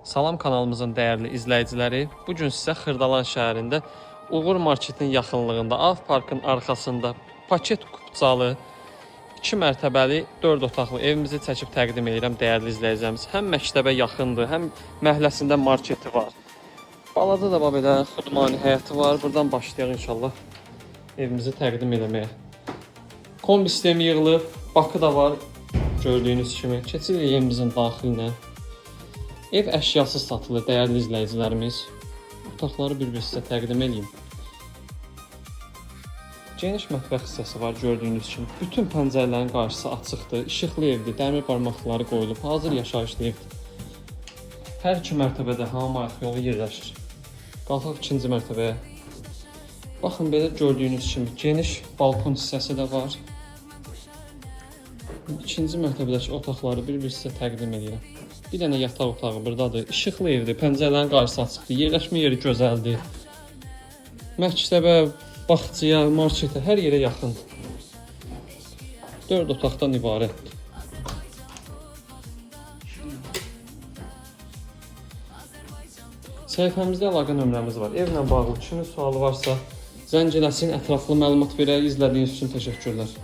Salam kanalımızın dəyərli izləyiciləri. Bu gün sizə Xırdalan şəhərində Uğur marketin yaxınlığında, Av parkın arxasında paket kupçalı 2 mərtəbəli 4 otaqlı evimizi çəkib təqdim edirəm dəyərli izləyicilərimiz. Həm məktəbə yaxındır, həm məhəlləsində marketi var. Balaca da bax belə xudmani həyəti var. Buradan başlayaq inşallah evimizi təqdim eləməyə. Kombi sistemi yığılıb, bakı da var gördüyünüz kimi. Keçirik evimizin daxilinə. Ev əşyasız satılır dəyərli izləyicilərimiz. Otaqları bir-bir sizə təqdim eləyim. Geniş mətbəx hissəsi var gördüyünüz kimi. Bütün pəncərələrin qarşısı açıqdır. İşıqlı evdir, dəmir barmaqları qoyulub. Hazır yaşayışlı evdir. Hər iki mərtəbədə hamam ayaq yolu yerləşir. Qalxaq ikinci mərtəbəyə. Baxın belə gördüyünüz kimi geniş balkon hissəsi də var. İkinci mərtəbədəki otaqları bir-bir sizə təqdim edirəm. Bir dənə yataq otağı burdadır. İşıqlı evdir, pəncərələrin qarşısı açıqdır, yerləşmə yeri gözəldir. Məktəbə, bağçaya, marketə, hər yerə yaxındır. 4 otaqdan ibarətdir. Səhifəmizdə əlaqə nömrəmiz var. Evlə bağlı kimin sualı varsa zəng eləsin, ətraflı məlumat verək. İzlədiyiniz üçün təşəkkürlər.